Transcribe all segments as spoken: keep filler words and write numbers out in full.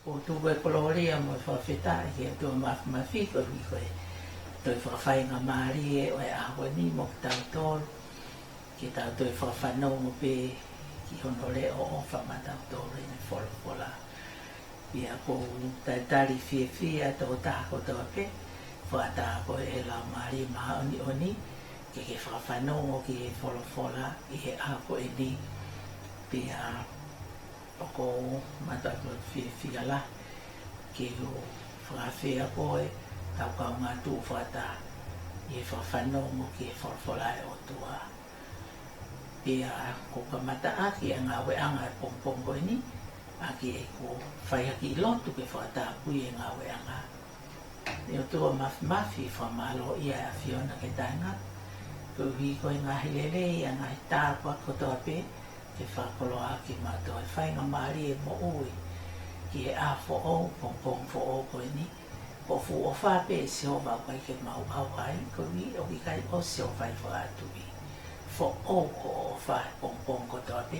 ʻOku tuku e kolōlia mo e fakafetaʻi ki he ʻOtua Māfimafi koeʻuhi ko e toe fakafaingamālie ʻo e ʻaho ni mo kitautolu, ke tau toe fakafanongo pē ki hono leʻo ʻofa maʻatautolu ʻi he folofola. Pea ʻoku ou talitali fiefia e tokotaha kotoa pē, fakataha ko e Laumālie Māʻoniʻoni, ke ke fakafanongo ki he folofola ʻi he ʻaho ko eni. Pea ʻoku ou mātuʻaki loto fiefia lahi ke u fakaafeʻi koe, tau kaungā tuʻu fakataha ʻi he fakafanongo ki he folofola ʻa e ʻOtua. Pea ʻoku ou kamataʻaki e ngāueʻanga e pongipongi ko eni, ʻaki ʻeku fai ha kiʻi lotu ke fakatapui e ngāueʻanga. ʻE ʻOtua Māfimafi, fakamālō ʻia e ʻAfiona ke taʻengata, koeʻuhi ko e ngaahi lelei ʻa e ngaahi tāpuaki kotoa pē, ke fakakoloa ʻaki maʻatautolu e faingamālie moʻui ki he ʻaho foʻou, pongipongi foʻou ko eni. Ko e fuʻu ʻofa pē ʻa Sihova ʻoku ʻikai ke mau ʻauha ai, koeʻuhi ʻoku ʻikai ʻosi hoʻo fai fakaʻatuʻi. Foʻou hoʻo ʻofa he pongipongi kotoa pē,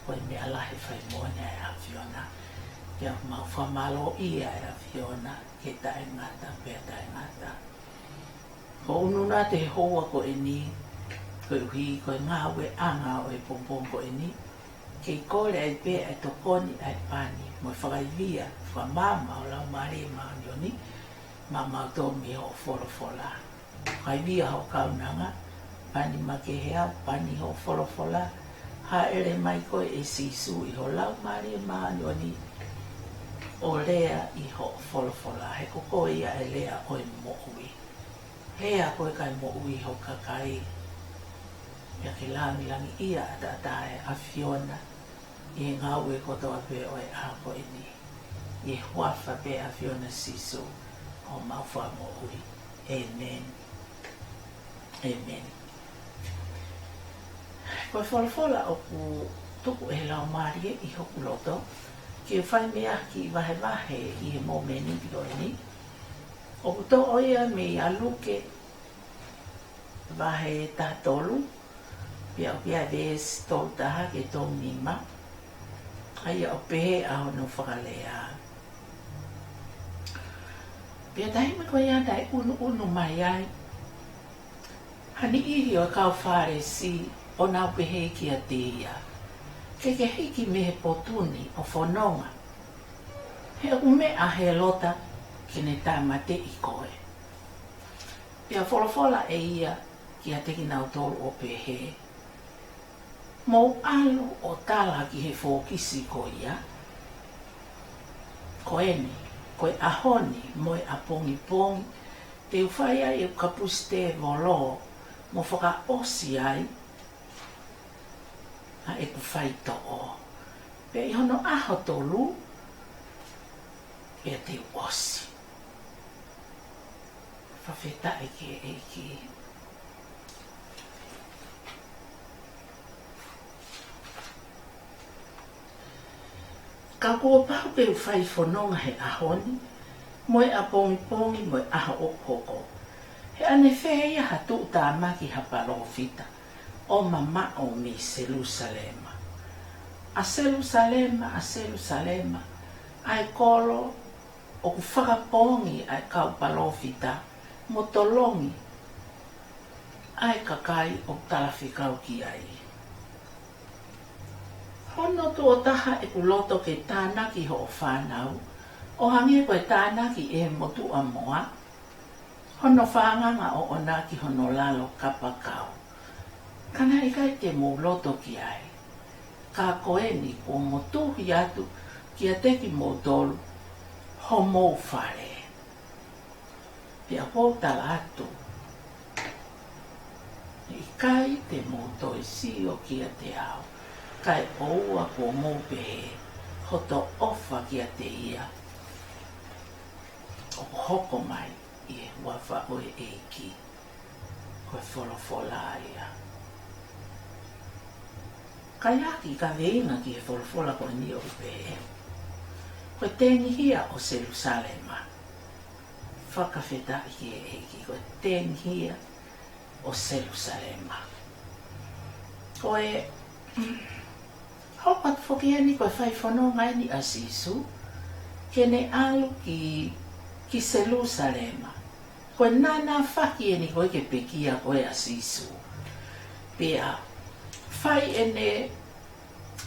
ko e meʻa lahi e fai moʻoni ʻa e ʻAfiona. Pea mau fakamālō ʻia e ʻAfiona ke taʻengata pea taʻengata. ʻOku ou ʻunu atu he houa ko eni, koeʻuhi ko e ngāueʻanga ʻo e pongipongi ko eni, ke kole ai pē ʻa e tokoni ʻa e pani mo e fakaivia fakamaama ʻo e Laumālie Māʻoniʻoni maʻamautolu mei hoʻo folofola. Fakaivia hoʻo kaunanga, pani makehe au, pani hoʻo folofola, hāʻele mai koe ʻe Sīsū ʻi ho Laumālie Māʻoniʻoni ʻo lea ʻi hoʻo folofola, he ko koe ia e lea ʻo e moʻui. Lea koe kae moʻui ho kakai. Pea ke langilangiʻia ʻataʻatā e ʻAfiona ʻi he ngāue kotoa pē ʻo e ʻaho ko eni. ʻI he huafa pē ʻo e ʻAfiona Sīsū ko homau Fakamoʻui. ʻĒmeni. ʻĒmeni. Ko e folofola ʻoku tuku ʻe he Laumālie ʻi hoku loto ke fai mei ai ha kiʻi vahevahe ʻi he mōmeniti ko eni, ʻoku toʻo ia mei Luke vahe taha tolu, pea ʻoku ʻi ai e veesi tolu taha ki he tolu nima, ʻa ia ʻoku pehē ʻa hono fakalea: Pea taimi ko ia naʻe ʻunuʻunu mai ai ha niʻihi ʻo e kau Fālesi ʻo nau pehē kiate ia, Ke ke hiki mei he potu ni ʻo fononga, he ʻoku meʻa ʻa Hēlota ke ne tāmateʻi koe. Pea folofola ʻe ia kiate kinautolu ʻo pehē, Mou ʻalu ʻo tala ki he fokisi ko ia, Ko eni, ko e ʻaho ni mo e ʻapongipongi te u fai ai ʻeku kapusi tēvolo mo fakaʻosi ai ʻa ʻeku faitoʻo. Pea ʻi hono ʻaho tolu pea te u ʻosi. Fakafetaʻi ki he ʻEiki. Ka kuo pau ke u fai fononga he ʻaho ni, mo e ʻapongipongi, mo e ʻaho ʻoku hoko, he ʻanefē ia ha tuʻutāmaki ha palōfita ʻo mamaʻo mei Selusalema? ʻA Selusalema, ʻa Selusalema, ʻa e kolo ʻoku fakapoongi ʻa e kau palōfita, mo tolongi ʻa e kakai ʻoku talafekau ki ai. Hono tuʻo taha ʻeku loto ke tānaki hoʻo fānau, ʻo hangē ko e tānaki ʻe he motuʻa moa hono fānganga ʻoʻona ki hono lalo kapakau. Ka naʻe ʻikai te mou loto ki ai. Ka ko eni kuo motuhi atu kiate kimoutolu homou fale. Pea ʻoku ou tala atu, ʻe ʻikai te mou toe sio kiate au, kae ʻoua kuo mou pehē, Hoto ʻofa kiate ia ʻoku hoko mai ʻi he huafa ʻo e ʻEiki. Ko e folofola ia. Ka ʻi ai ha kiʻi kaveinga ki he folofola ko eni ʻoku pehē, Ko e tengihia ʻo Selusalema. Fakafetaʻi ki he ʻEiki, ko e tengihia ʻo Selusalema. Ko e, mm, hoko atu foki eni ko e fai fononga eni ʻa Sīsū ke ne ʻalu ki, ki Selusalema. Ko e nānāfaki eni ko ē ke pekia ko ē ʻa Sīsū. Pea fai ʻene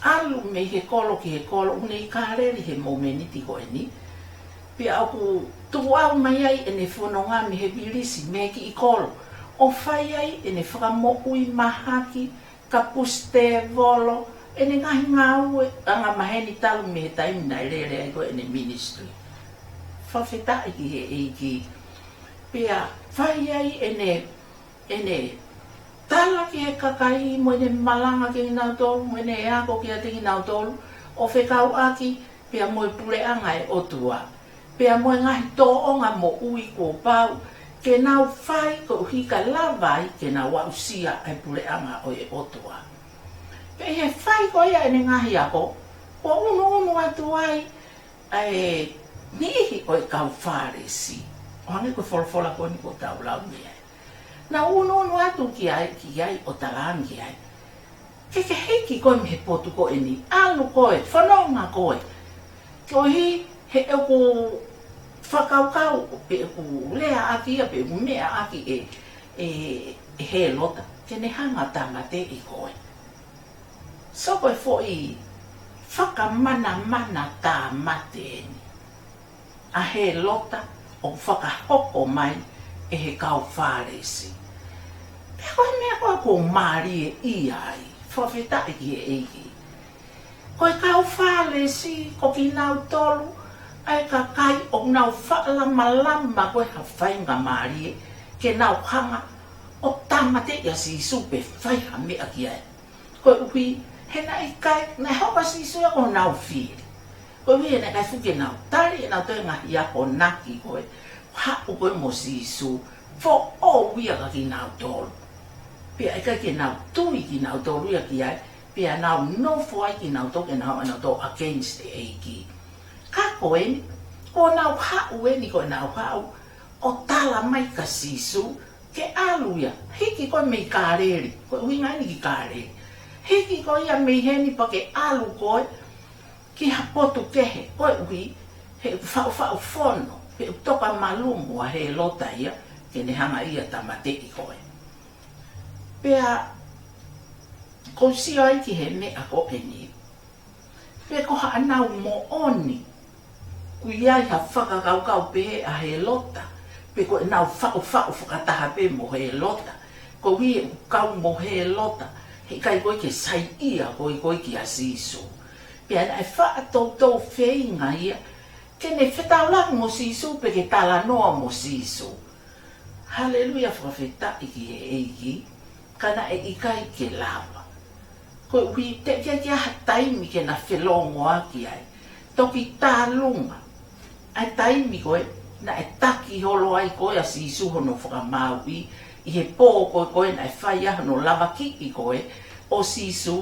ʻalu mei he kolo ki he kolo, ʻoku ne ʻi Kāleli he momeniti ko eni. Pea ʻoku tukuʻau mai ai ʻene fononga mei he vilisi, mei he kiʻi kolo, ʻo fai ai ʻene fakamoʻui mahaki, kapusi tēvolo, ʻene ngaahi ngāue, angamaheni talu mei he taimi naʻe lele ai ko ē ʻene ministry. Fakafetaʻi ki he ʻEiki. Pea fai ai ʻene, ʻene tala ki he kakai mo ʻene malanga kiate kinautolu, mo ʻene ako kiate kinautolu, ʻo fekauʻaki pea mo e puleʻanga ʻo e ʻOtua, pea mo e ngaahi tōʻonga moʻui kuo pau ke nau fai koeʻuhi kae lava ai ke nau aʻusia ʻa e puleʻanga ʻo e ʻOtua. Pea ʻi he fai ko ia ʻene ngaahi ako, kuo ʻunuʻunu atu ai ʻa e niʻihi ʻo e kau Fālesi, ʻo hangē ko e folofola ko eni kuo tau lau mei ai. Naʻa nau ʻunuʻunu atu ki ai, ki ai ʻo talaange ki ai, ke ke hiki koe mei he potu ko eni, ʻalu koe, fononga koe. Koeʻuhi he ʻoku fakakaukau pe ʻoku leaʻaki ia pe ʻoku meʻaʻaki ʻe, ʻe, ʻe Hēlota ke ne hanga ʻo tāmateʻi koe. So ko e foʻi fakamanamana tāmate eni ʻa Hēlota ʻoku fakahoko mai ʻe he kau Fālesi. Pea ko e meʻa ko ē ʻoku mālie ia ai, fakafetaʻi ki he ʻEiki. Ko e kau Fālesi, ko kinautolu ʻa e kakai ʻoku nau faʻa lamalama ko ē ha faingamālie ke nau hanga ʻo tāmateʻi ʻa Sīsū pe fai ha meʻa ki ai. Koeʻuhi he naʻe ʻikai, naʻe hoko ʻa Sīsū ia ko honau fili. Koeʻuhi he naʻe ʻikai fuʻu ke nau tali ʻenau toe ngaahi akonaki ko ē, haʻu ko ē mo Sīsū, foʻou ia kia kinautolu. Pea ʻikai ke nau tui kinautolu ia ki ai, pea nau nofo ai kinautolu ke nau, nau toe against e ʻEiki. Ka ko eni, ko ʻenau haʻu eni, ko ʻenau haʻu ʻo tala mai kia Sīsū ke ʻalu ia, hiki koe mei Kāleli, ko e ʻuhinga eni ki Kāleli. Hiki koe ia mei heni pea ke ʻalu koe ki ha potu kehe, koeʻuhi he ʻoku faʻufaʻu fono, he ʻoku toka malumu ʻa Hēlota ia, ke ne hanga ia ʻo tāmateʻi koe. Pea ʻoku ou sio ai ki he meʻa ko eni, pe ko haʻanau moʻoni, ʻoku ʻi ai ha fakakaukau pehē ʻa Hēlota, pe ko ʻenau faʻufaʻu fakataha pē mo Hēlota, koeʻuhi he ʻoku kau mo Hēlota, he ʻikai ko ē ke saiʻia ko ē ko ē kia Sīsū. Pea naʻe faʻa toutou feinga ia ke ne fetaulaki mo Sīsū pe ke talanoa mo Sīsū. Haleluia, fakafetaʻi ki he ʻEiki, ka naʻe ʻikai ke lava. Koeʻuhi teʻeki ai ke ʻi ai ha taimi ke na felōngoaki ai. Toki tālunga ʻa e taimi ko ē naʻe taki holo ai ko ē ʻa Sīsū hono fakamāuʻi, ʻi he pō ko ē ko ē naʻe fai ai hono lavakiʻi ko ē ʻo Sīsū,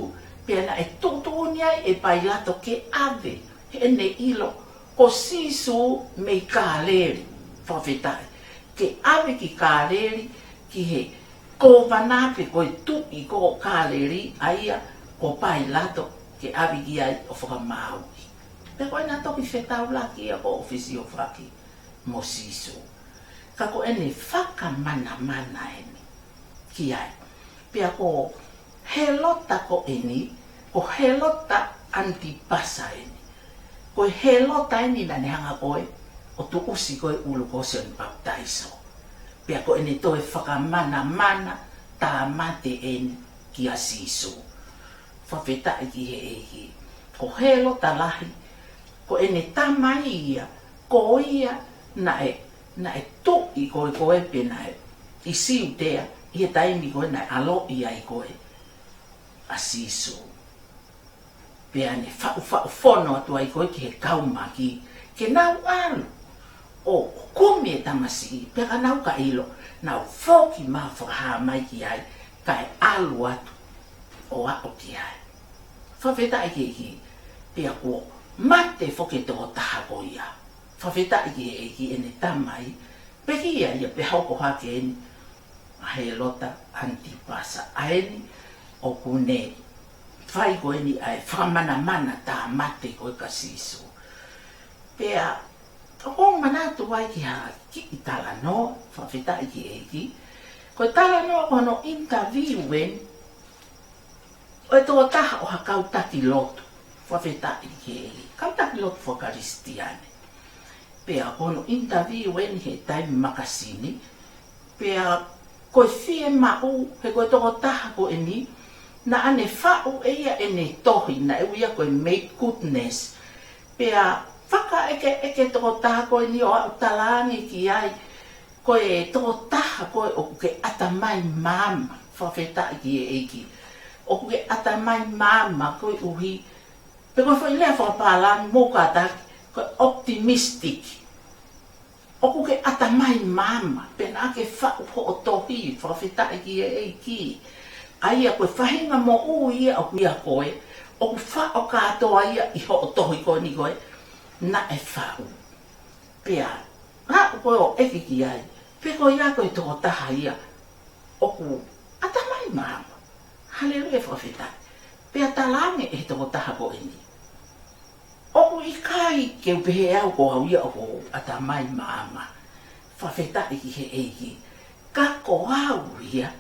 pea naʻe tuʻutuʻuni ai ʻe Pailato ke ʻave heʻene ʻilo ko Sīsū mei Kāleli, fakafetaʻi, ke ʻave ki Kāleli, ki he kōvana pe ko e tuʻi ko Kāleli, ʻa ia ko Pailato, ke ʻave ki ai ʻo fakamāuʻi. Pea ko ʻena toki fetaulaki ia ko e ʻofisiofaki mo Sīsū. Ka ko ʻene fakamanamana eni ki ai. Pea ko Hēlota ko eni, ko Hēlota Anitipasa eni. Ko e Hēlota eni naʻa ne hanga ko ē ʻo tuʻusi ko ē ʻulu ko Sione Papitaiso. Pea ko ʻene toe fakamanamana tāmate eni kia Sīsū. Fakafetaʻi ki he ʻEiki. Ko Hēlota Lahi, ko ʻene tamai ia, ko ia naʻe, naʻe tuʻi ko ē ko ē pe naʻe ʻi Siutea, ʻi he taimi ko ē naʻe ʻaloʻi ai ko ē ʻa Sīsū. Pea ne faʻufaʻu fono atu ai ko ē ki he kau maki, ke nau ʻalu ʻo kumi e tamasiʻi, pea ka nau ka ʻilo, nau foki mai ʻo fakahā mai ki ai, kae ʻalu atu ʻo aʻu ki ai. Fakafetaʻi ki he ʻEiki, pea kuo mate foki e tokotaha ko ia. Fakafetaʻi ki he ʻEiki, ʻene tamai, pekia ia pea hoko hake eni ʻa Hēlota Anitipasa, ʻa eni ʻoku ne fai ko eni ʻa e fakamanamana tāmate ko ē kia Sīsū. Pea ʻoku ou manatu ai ki ha kiʻi talanoa, fakafetaʻi ki he ʻEiki. Ko e talanoa ko hono interview eni ʻo e tokotaha ʻo ha kau taki lotu, fakafetaʻi ki he ʻEiki, kau taki lotu faka-Kalisitiane. Pea ko hono interview eni he Time Makasini. Pea ko e fiemaʻu, he ko e tokotaha ko eni, naʻa ne faʻu ʻe ia ʻene tohi, naʻe ui ia ko e Make Goodness. Pea fakaʻekeʻeke tokotaha ko eni ʻo aʻu talaange ki ai, ko e tokotaha ko ē ʻoku ke ʻatamai maama, fakafetaʻi ki he ʻEiki. ʻOku ke ʻatamai maama koeʻuhi, pe ko e foʻi lea fakapālangi mou kātaki, ko e optimistic. ʻOku ke ʻatamai maama, pea naʻa ke faʻu hoʻo tohi, fakafetaʻi ki he ʻEiki. ʻA ia ko e faʻahinga moʻui ia ʻoku ʻia koe, ʻoku faʻo kātoa ia ʻi hoʻo tohi ko eni ko ē naʻe faʻu. Pea aʻu ko ē ʻo ʻeke ki ai pe ko ia ko e tokotaha ia ʻoku ʻatamai maama. Haleluia, fakafetaʻi. Pea talaange ʻe he tokotaha ko eni, ʻoku ʻikai ke u pehē au ko au ia ʻoku ou ʻatamai maama, fakafetaʻi ki he ʻEiki. Ka ko au ia,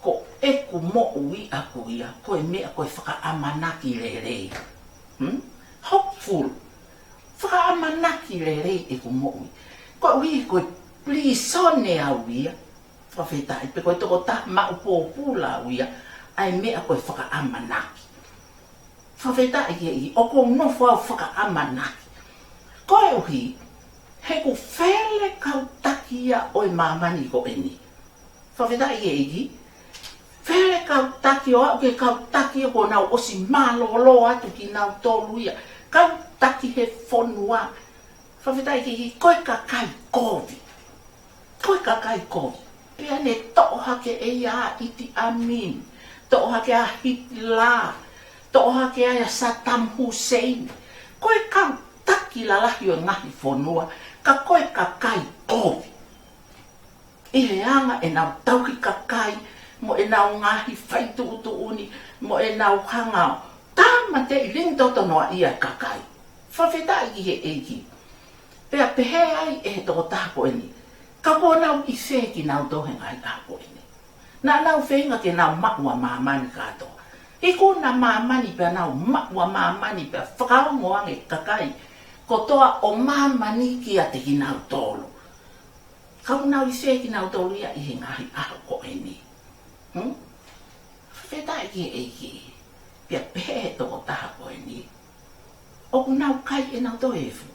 ko ʻeku moʻui ʻaku ia ko e meʻa ko e fakaʻamanaki lelei. Hmm? Hopeful. Fakaʻamanaki lelei ʻeku moʻui. Koeʻuhi ko e pilīsone au ia, fakafetaʻi, pe ko e tokotaha maʻu pōpula au ia ʻa e meʻa ko e fakaʻamanaki. Fakafetaʻi ki he ʻEiki, ʻoku ou nofo au fakaʻamanaki. Koeʻuhi he ʻoku fele kau taki ia ʻo e māmani ko eni. Fakafetaʻi ki he ʻEiki. Fele kau taki ʻo aʻu ki he kau taki ʻoku nau ʻosi mālōlō atu kinautolu ia. Kau taki he fonua. Fakafetaʻi ki he ʻEiki, ko e kakai kovi. Ko e kakai kovi. Pea ne toʻo hake ʻe ia ʻa Idi Amin. Toʻo hake ʻa Hitler. Toʻo hake ʻa Saddam Hussein. Ko e kau taki lalahi ʻo e ngaahi fonua. Ka ko e kakai kovi. ʻI he anga ʻenau tauhi kakai, mo ʻenau ngaahi faituʻutuʻuni, mo ʻenau hanga ʻo tāmateʻi lingitoto noa ia e kakai. Fakafetaʻi ki he ʻEiki. Pea pehē ai ʻe he tokotaha ko eni, ka kuo nau ʻi fē kinautolu he ngaahi ʻaho ko eni? Naʻa nau feinga ke nau maʻu ʻa māmani kātoa. Ikuna māmani pea nau maʻu ʻa māmani pea fakaongo ange kakai kotoa ʻo māmani kiate kinautolu. Ka kuo nau ʻi fē kinautolu ia ʻi he ngaahi ʻaho ko eni? Hmm? Fakafetaʻi ki he ʻEiki. Pea pehē ʻe he tokotaha ko eni, ʻoku nau kai ʻenautolu e efu.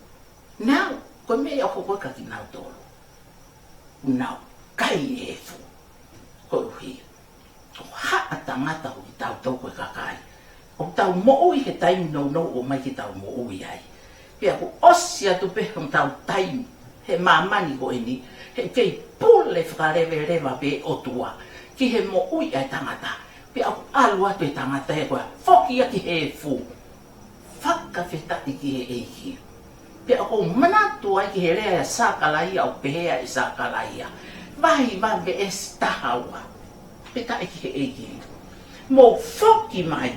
Nau, ko e meʻa ia ʻoku hoko kia kinautolu. Nau kai e efu. Koeʻuhi ko ha tangata ʻoku kitautolu ko e kakai. ʻOku tau moʻui he taimi nounou ʻomai ke tau moʻui ai. Pea kuo ʻosi atu pē hotau taimi he māmani ko eni, he ʻoku kei pule fakaleveleva pē ʻOtua ki he moʻui ʻa e tangata. Pea ʻoku ʻalu atu e tangata ia ko ē ʻo foki ia ki he efu. Fakafetaʻi ki he ʻEiki. Pea ʻoku ou manatu ai ki he lea ʻa Sakalaia, ʻoku pehē ʻe Sakalaia vahe hiva veesi taha ua. Fakafetaʻi ki he ʻEiki. Mou foki mai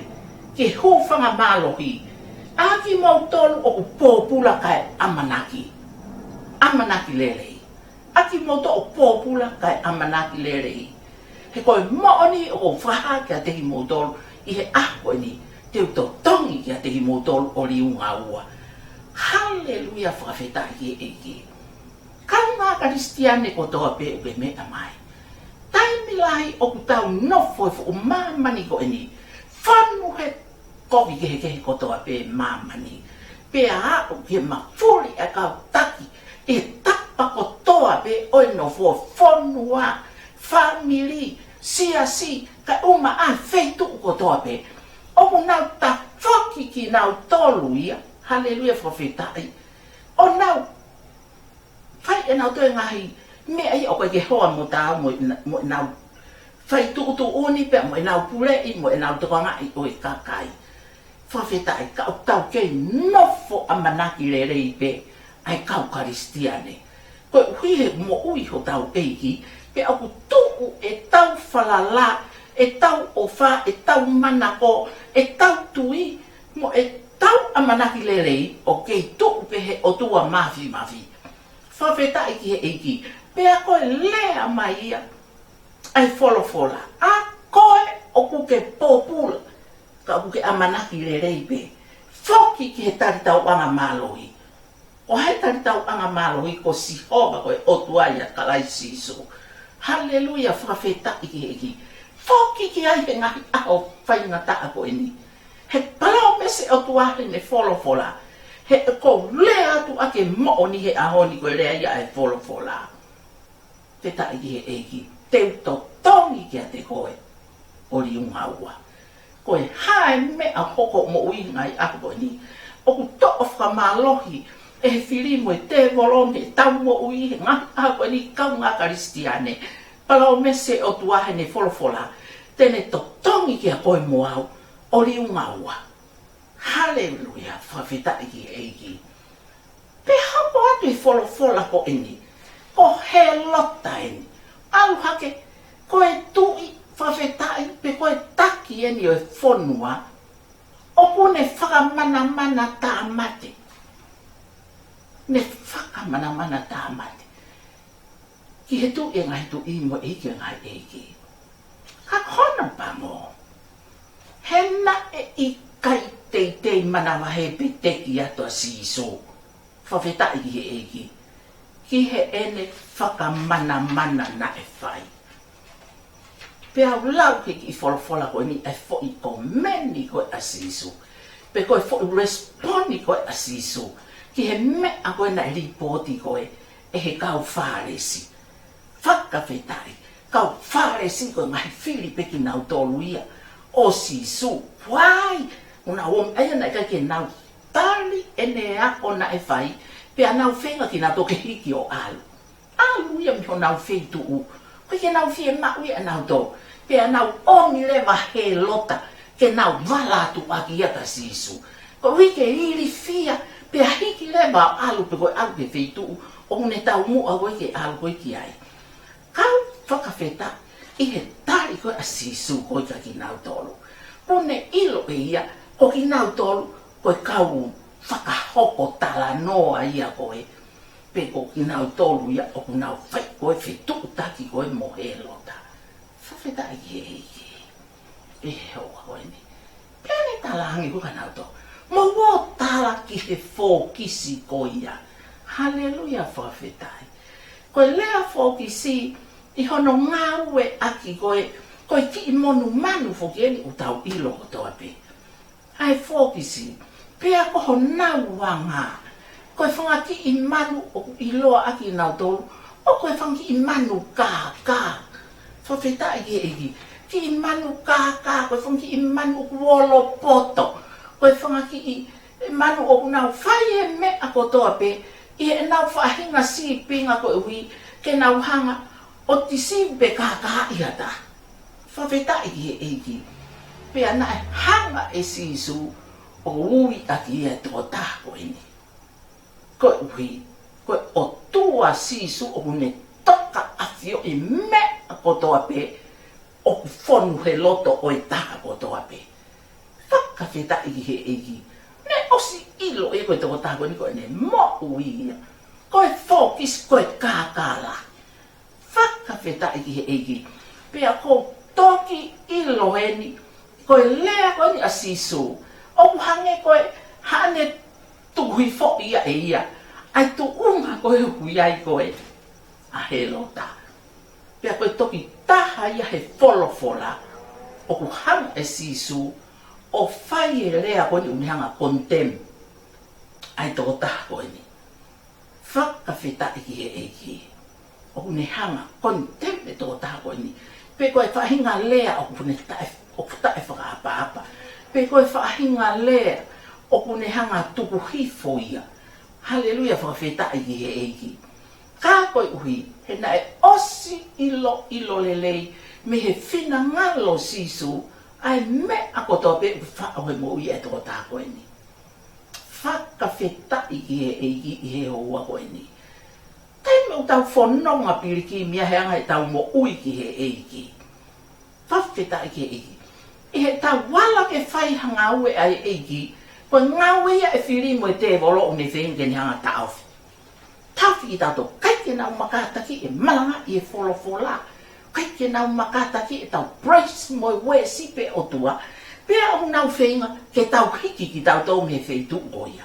ki he hūfanga mālohi, ʻa kimoutolu ʻoku pōpula kae ʻamanaki. ʻAmanaki lelei. ʻA kimoutolu ʻoku pōpula kae ʻamanaki lelei. He ko e moʻoni ʻoku ou fakahā kiate kimoutolu ʻi he ʻaho ko eni, te u totongi kiate kimoutolu ʻo liunga ua. Haleluia, fakafetaʻi ki he ʻEiki. Kāinga Kalisitiane kotoa pē ʻoku ke meʻa mai. Taimi lahi ʻoku tau nofo he fuʻu māmani ko eni, fonu he kovi kehekehe kotoa pē māmani. Pea aʻu ki he mafuli ʻa e kau taki ʻi he tapa kotoa pē ʻo e nofo, fonua, fāmili, siasi, kae ʻumaʻā e feituʻu kotoa pē. ʻOku nau tafoki kinautolu ia, haleluia, fakafetaʻi, ʻo nau fai ʻenautolu e ngaahi meʻa ia ʻoku ʻikai ke hoa mo taau mo ʻena-, mo ʻenau faituʻutuʻuni pea mo ʻenau puleʻi mo ʻenau tokangaʻi ʻo e kakai. Fakafetaʻi, ka ʻoku tau kei nofo ʻamanaki lelei pē ʻa e kau Kalisitiane. Koeʻuhi he moʻui hotau ʻEiki, pea ʻoku tuʻu ʻetau falala, ʻetau ʻofa, ʻetau manako, ʻetau tui, mo e tau ʻamanaki lelei ʻoku kei tuʻu pē he ʻOtua Māfimafi. Fakafetaʻi ki he ʻEiki. Pea ko e lea mai ia ʻa e folofola, ʻa koe ʻoku ke pōpula, ka ʻoku ke ʻamanaki lelei pē, foki ki he talitauʻanga mālohi. Ko hai talitauʻanga mālohi? Ko Sihova, ko e ʻOtua ʻia Kalaisi Sīsū. Haleluia, fakafetaʻi ki he ʻEiki. Foki ki ai he ngaahi ʻaho faingataʻa ko eni. He palōmesi ʻOtua heʻene folofola. He ʻoku ou lea atu ʻa e moʻoni he ʻaho ni, ko e lea ia ʻa e folofola. Fakafetaʻi ki he ʻEiki. Te u totongi kiate koe ʻo liunga ua. Ko e hā e meʻa ʻoku hoko moʻui ngaahi ʻaho ko eni, ʻoku toʻo fakamālohi ʻe he fili mo e tēvolo mei heʻetau moʻui he ngaahi ʻaho ko eni, kaungā Kalisitiane. Palōmesi ʻOtua heʻene folofola, te ne totongi kiate koe mo au ʻo liunga ua. Haleluia, fakafetaʻi ki he ʻEiki. Pea hoko atu e folofola ko eni, ko Hēlota eni. ʻAlu hake, ko e tuʻi, fakafetaʻi, pe ko e taki eni ʻo e fonua, ʻoku ne fakamanamana tāmate. Ne fakamanamana tāmate ki he Tuʻi ʻo e ngaahi tuʻi mo e ʻEiki ʻo e ngaahi ʻeiki. Ka ko hono pango, he naʻe ʻikai teitei manavahē pe teki atu ʻa Sīsū. Fakafetaʻi ki he ʻEiki. Ki heʻene fakamanamana naʻe fai. Pea u lau he kiʻi folofola ko eni ʻa e foʻi komeni ko ē ʻa Sīsū, pe ko e foʻi resiponi ko ē ʻa Sīsū ki he meʻa ko ē naʻe lipooti ko ē ʻe he kau Fālesi. Fakafetaʻi. Kau Fālesi ko e ngaahi fili pē kinautolu ia ʻo Sīsū. Why? ʻOku nau ō mai ʻa ia naʻe ʻikai ke nau tali ʻene ako naʻe fai, pea nau feinga kinautolu ke hiki ʻo ʻalu. ʻAlu ia mei honau feituʻu, ʻoku ʻikai ke nau fiemaʻu ia ʻe nautolu. Pea nau ʻomi leva ʻa Hēlota ke nau vala atu ʻaki ia kia Sīsū. Koeʻuhi ke ilifia, pea hiki leva ʻo ʻalu, pe ko e ʻalu ki he feituʻu ʻoku ne taumuʻa ko ē ke ʻalu ko ē ki ai. Kau fakafetaʻi he tali ko ē ʻa Sīsū ko ē kia kinautolu. Kuo ne ʻilo ʻe ia ko kinautolu ko e kau fakahoko talanoa ia ko ē, pe ko kinautolu ia ʻoku nau fai ko ē fetuʻutaki ko ē mo Hēlota. Fakafetaʻi ki he ʻEiki. ʻE he houa ko eni, pea ne talaange ko ē kia nautolu, mou ō ʻo tala ki he fōkisi ko ia. Haleluia, fakafetaʻi. Ko e lea fōkisi ʻi hono ngāueʻaki ko ē, ko e kiʻi monumanu foki eni ʻoku tau ʻilo kotoa pē. ʻA e fōkisi, pea ko honau anga, ko e fanga kiʻi manu ʻoku ʻiloa ʻaki ʻe nautolu, ʻoku ko e fanga kiʻi manu kākā. Fakafetaʻi ki he ʻEiki. Kiʻi manu kākā, ko e fanga kiʻi manu ʻoku olopoto. Ko e fanga kiʻi manu ʻoku nau fai e meʻa kotoa pē ʻi heʻenau faʻahinga sīpinga koeʻuhi ke nau hanga ʻo deceive pe kākaaʻi ha taha. Fakafetaʻi ki he ʻEiki. Pea naʻe hanga ʻe Sīsū ʻo ui ʻaki ia e tokotaha ko eni. Koeʻuhi ko e ʻOtua Sīsū ʻoku ne toka ʻafioʻi e meʻa kotoa pē ʻoku fonu he loto ʻo e taha kotoa pē. Fakafetaʻi ki he ʻEiki. Ne ʻosi ʻilo ʻe ia ko e tokotaha ko eni ko ʻene moʻui ia ko e fōkisi, ko e kākā lahi. Fakafetaʻi ki he ʻEiki. Pea ʻoku ou toki ʻilo eni, ko e lea ko eni ʻa Sīsū, ʻoku hangē ko e haʻane tukuhifoʻi ia ʻe ia ʻa e tuʻunga ko ē ʻoku ʻi ai ko ē ʻa Hēlota. Pea ko e toki taha ia he folofola ʻoku hanga ʻe Sīsū ʻo fai e lea ko eni ʻoku ne hanga ʻo condemn ʻa e tokotaha ko eni. Fakafetaʻi ki he ʻEiki. ʻOku ne hanga ʻo condemn e tokotaha ko eni. Pe ko e faʻahinga lea ʻoku ne taʻe, ʻoku taʻefakaʻapaʻapa. Pe ko e faʻahinga lea ʻoku ne hanga ʻo tukuhifo ia. Haleluia, fakafetaʻi ki he ʻEiki. Ka koeʻuhi he naʻe ʻosi ʻiloʻilo lelei mei he finangalo ʻo Sīsū ʻa e meʻa kotoa pē ʻoku faʻo he moʻui ʻa e tokotaha ko eni. Fakafetaʻi ki he ʻEiki ʻi he houa ko eni. Taimi ʻoku tau fononga pilikimi ai he anga ʻetau moʻui ki he ʻEiki. Fakafetaʻi ki he ʻEiki. ʻI heʻetau ala ke fai ha ngāue ʻa e ʻEiki, Ko e ngāue ia ʻa e fili mo e tēvolo ʻoku ne feinga ke ne hanga ʻo taʻofi. Taʻofi kitautolu, ʻikai ke nau makātaki e malangaʻi e folofola. ʻIkai ke nau makātaki ʻetau praise mo e worship e ʻOtua. Pea ʻoku nau feinga ke tau hiki kitautolu mei he feituʻu ko ia.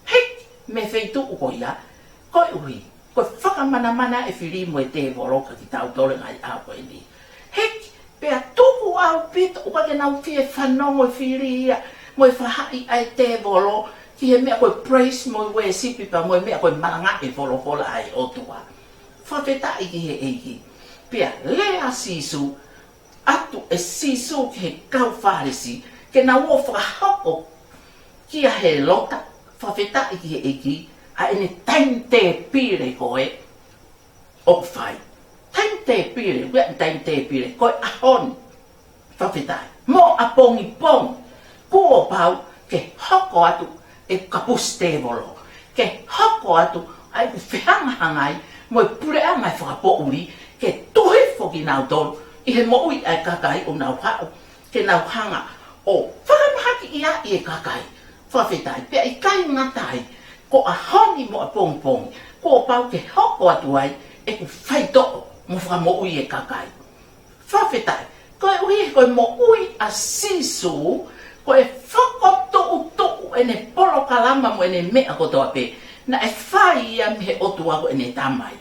Hiki mei he feituʻu ko ia. Koeʻuhi ko e fakamanamana ʻa e fili mo e tēvolo kia kitautolu he ngaahi ʻaho ko eni. Hiki, pea tuku ʻaupito, ʻoua ke nau fie fanongo e fili ia mo e faʻahi ʻa e tēvolo ki he meʻa ko e praise mo e worship pea mo e meʻa ko e malangaʻi e folofola ʻa e ʻOtua. Fakafetaʻi ki he ʻEiki. Pea lea ʻa Sīsū atu ʻe Sīsū ki he kau Fālesi, ke nau ō ʻo fakahoko kia Hēlota, fakafetaʻi ki he ʻEiki, ʻa ʻene timetēpile ko ē ʻoku fai. Timetēpile, ʻoku ʻi ai e timetēpile, ko e ʻaho ni, fakafetaʻi, mo ʻapongipongi, kuo pau ke hoko atu e kapusi tēvolo, ke hoko atu ʻa e fehangahangai mo e puleʻanga ʻo e fakapoʻuli, ke tuku hifo kinautolu ʻi he moʻui ʻa e kakai ʻoku nau haʻu ke nau hanga ʻo fakamahaki ia ʻi he kakai. Fakafetaʻi, pea ʻikai ngata ai, ko e ʻaho ni mo ʻapongipongi, kuo pau ke hoko atu ai ʻeku faitoʻo mo fakamoʻui e kakai. Fakafetaʻi, koeʻuhi ko e moʻui ʻa Sīsū, ko e fokotuʻutuʻu ʻene polokalama mo ʻene meʻa kotoa pē, naʻe fai ia mei he ʻOtua ko ʻene Tamai.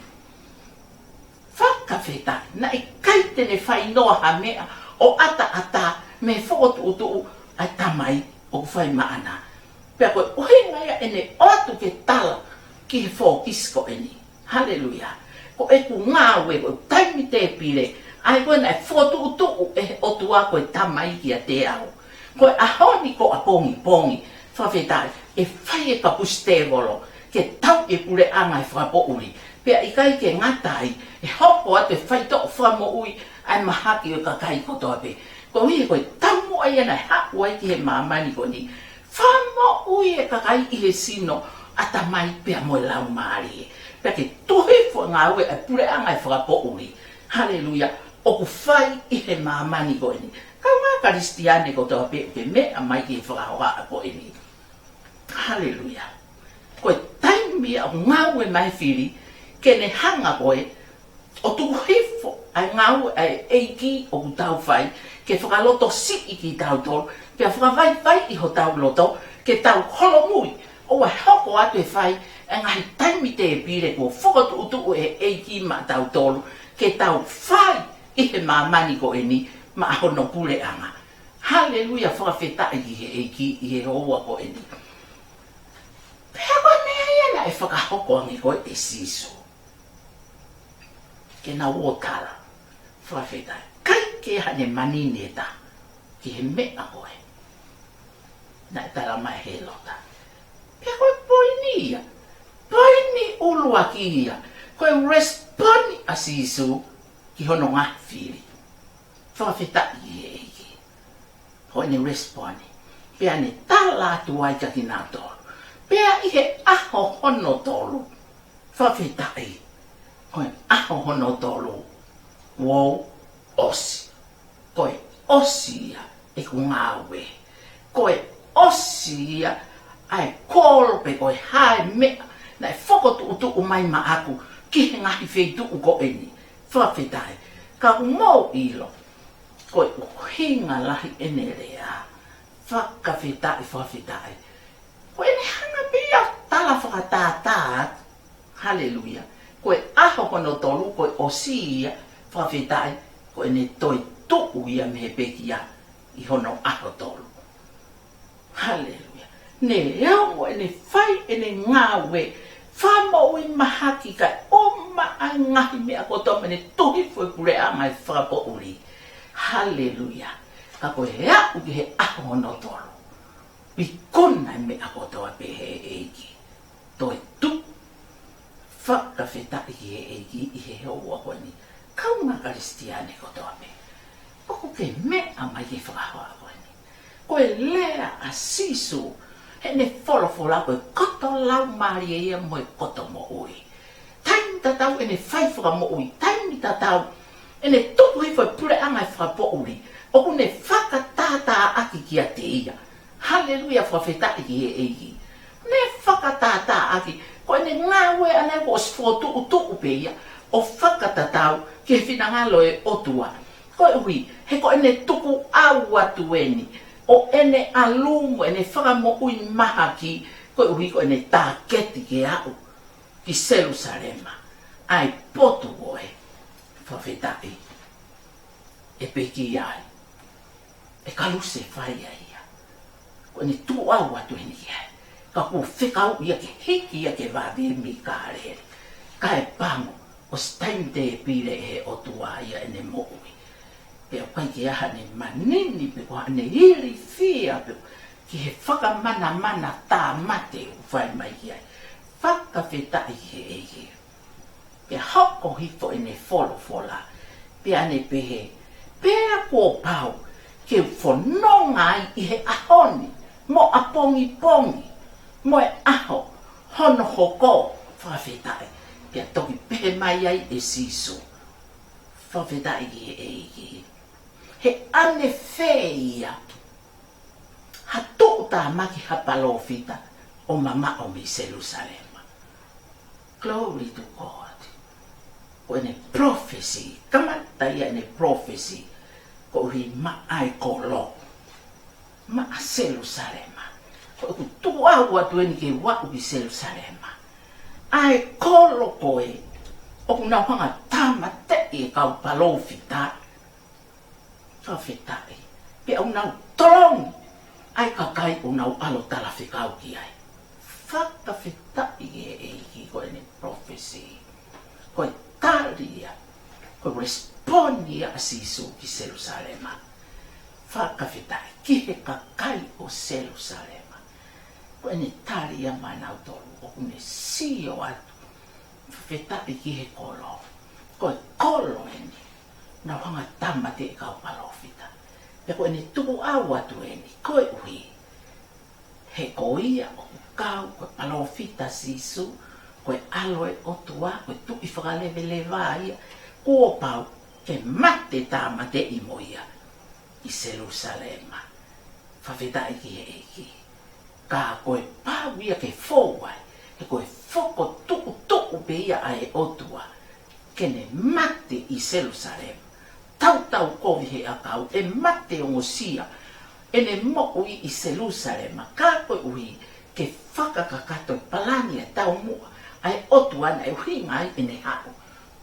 Fakafetaʻi, naʻe ʻikai te ne fai noa ha meʻa ʻo ʻataʻatā mei he fokotuʻutuʻu ʻa e Tamai ʻoku fai maʻana. Pea ko e ʻuhinga ia ʻene ʻoatu ke tala ki he fōkisi ko eni. Haleluia. Ko ʻeku ngāue, ko e timetēpile, ʻa ia ko ē naʻe fokotuʻutuʻu ʻe he ʻOtua ko e Tamai kiate au. Ko e ʻaho ni ko ʻapongipongi, fakafetaʻi, ʻe fai e kapusi tēvolo, ke tauʻi e puleʻanga ʻo e fakapoʻuli. Pea ʻikai ke ngata ai, ʻe hoko atu e faitoʻo fakamoʻui ʻa e mahaki ʻo e kakai kotoa pē. Koeʻuhi ko e taumuʻa ia naʻe haʻu ai ki he māmani ko eni. Fakamoʻui e kakai ʻi he sino, ʻatamai pea mo e laumālie. Pea ke tuku hifo e ngāue ʻa e puleʻanga ʻo e fakapoʻuli. Haleluia. ʻOku fai ʻi he māmani ko eni. Kaungā Kalisitiane kotoa pē ʻoku ke meʻa mai ki he fakahohaʻa ko eni. Haleluia. Ko e taimi ia ʻoku ngāue mai e fili, ke ne hanga ko ē ʻo tuku hifo ʻa e ngāue ʻa e ʻEiki ʻoku tau fai, ke fakalotosiʻi kitautolu, pea fakavaivaiʻi hotau loto, ke tau holomui, ʻoua ʻe hoko atu e fai e ngaahi timetēpile kuo fokotuʻutuʻu ʻe he ʻEiki maʻatautolu, ke tau fai ʻi he māmani ko eni, maʻa hono puleʻanga. Haleluia, fakafetaʻi ki he ʻEiki ʻi he houa ko eni. Pea ko e meʻa ia naʻe fakahoko ange ko ē ʻe Sīsū. Ke nau ō ʻo tala. Fakafetaʻi. ʻIkai ke ʻi ai haʻane manini ʻe taha ki he meʻa ko ē naʻe tala mai ʻe Hēlota. Pea ko e poini ia. Poini ʻuluaki ia. Ko e respond ʻa Sīsū ki hono ngaahi fili. Fakafetaʻi ki he ʻEiki. Ko ʻene respond. Pea ne tala atu ai kia kinautolu. Pea ʻi he ʻaho hono tolu. Fakafetaʻi. Ko e ʻaho hono tolu. Kuo ʻosi. Ko e ʻosi ia ʻeku ngāue. Ko e ʻosi ia ʻa e kolo pe ko e hā e meʻa naʻe fokotuʻutuʻu mai maʻaku ki he ngaahi feituʻu ko eni. Fakafetaʻi. Ka ʻoku mou ʻilo. Ko e ʻuhinga lahi ʻene lea. Fakafetaʻi, fakafetaʻi. Ko ʻene hanga pē ia ʻo tala fakatātā atu. Haleluia. Ko e ʻaho hono tolu, ko e ʻosi ia, fakafetaʻi, ko ʻene toetuʻu ia mei he pekia ʻi hono ʻaho tolu. Haleluia. Neongo ʻene fai ʻene ngāue fakamoʻui mahaki kae ʻuma ʻa e ngaahi meʻa kotoa mo ʻene tuku hifo e puleʻanga ʻo e fakapoʻuli. Haleluia. Ka ko e aʻu ki he ʻaho hono tolu, ikuna e meʻa kotoa pē ʻe he ʻEiki. Toetuʻu. Fakafetaʻi ki he ʻEiki ʻi he houa ko eni. Kaungā Kalisitiane kotoa pē ʻoku ke meʻa mai ki he fakahohaʻa ko eni. Ko e lea ʻa Sīsū, heʻene folofola ko e koto laumālie ia mo e koto moʻui. Taimi tatau ʻene fai fakamoʻui, taimi tatau ʻene tuku hifo e puleʻanga ʻo e fakapoʻuli, ʻoku ne fakatātāʻaki kiate ia. Haleluia, fakafetaʻi ki he ʻEiki. Ne fakatātāʻaki, ko ʻene ngāue ʻana kuo ʻosi fokotuʻutuʻu pē ia ʻo fakatatau ki he finangalo ʻo e ʻOtua. Koeʻuhi, he ko ʻene tukuʻau atu eni ʻo ʻene ʻalu mo ʻene fakamoʻui mahaki, koeʻuhi ko ʻene tāketi ke aʻu ki Selusalema, ʻa e potu ko ē, fakafetaʻi, ʻe pekia ai, ʻe kalusefai ai ia. Ko ʻene tukuʻau atu eni ki ai. Ka kuo fekau ia ke hiki ia ke vave mei Kāleli, kae pango, ʻosi taimi tēpile ʻe he ʻOtua ia ʻene moʻui. Pea ʻoku ʻikai ke ʻi ai haʻane manini pe ko haʻane ilifia pe ki he fakamanamana tāmate ʻoku fai mai ki ai. Fakafetaʻi ki he ʻEiki. Pea hoko hifo ʻene folofola, pea ne pehē, pea kuo pau ke u fononga ai ʻi he ʻaho ni, mo ʻapongipongi, mo e ʻaho hono hoko, fakafetaʻi. Pea toki pehē mai ai ʻe Sīsū, fakafetaʻi ki he ʻEiki. He ʻanefē ia ha tuʻutāmaki ha palōfita ʻo mamaʻo mei Selusalema? Glory to God. Ko ʻene prophecy, kamata ia ʻene prophecy, koeʻuhi maʻa e kolo, maʻa Selusalema. Ko ʻeku tukuʻau atu eni ke u aʻu ki Selusalema, ʻa e kolo ko ē ʻoku nau hanga tāmateʻi e kau palōfita. Fakafetaʻi. Pea ʻoku nau tolongi ʻa e kakai ʻoku nau ʻalu ʻo talafekau ki ai. Fakafetaʻi ki he ʻEiki, ko ʻene prophecy. Ko e tali ia, ko e respond ia ʻa Sīsū ki Selusalema. Fakafetaʻi ki he kakai ʻo Selusalema. Ko ʻene tali ia maʻanautolu ʻoku ne sio atu, fakafetaʻi, ki he kolo. Ko e kolo eni nau hanga tāmateʻi e kau palōfita. Pea ko ʻene tukuʻau atu eni, koeʻuhi he ko ia ʻoku kau, ko e palōfita Sīsū, ko e ʻAlo ʻo e ʻOtua, ko e Tuʻi fakaleveleva ia, kuo pau ke mate tāmateʻi mo ia ʻi Selusalema. Fakafetaʻi ki he ʻEiki. Ka ko e pau ia ke fou ai, he ko e fokotuʻutuʻu pē ia ʻa e ʻOtua ke ne mate ʻi Selusalema. Tautau kovi he ʻakau, ʻe mate ongosia ʻene moʻui ʻi Selusalema, ka koeʻuhi ke fakakakato e palani ʻa e taumuʻa ʻa e ʻOtua naʻe ʻuhinga ai ʻene haʻu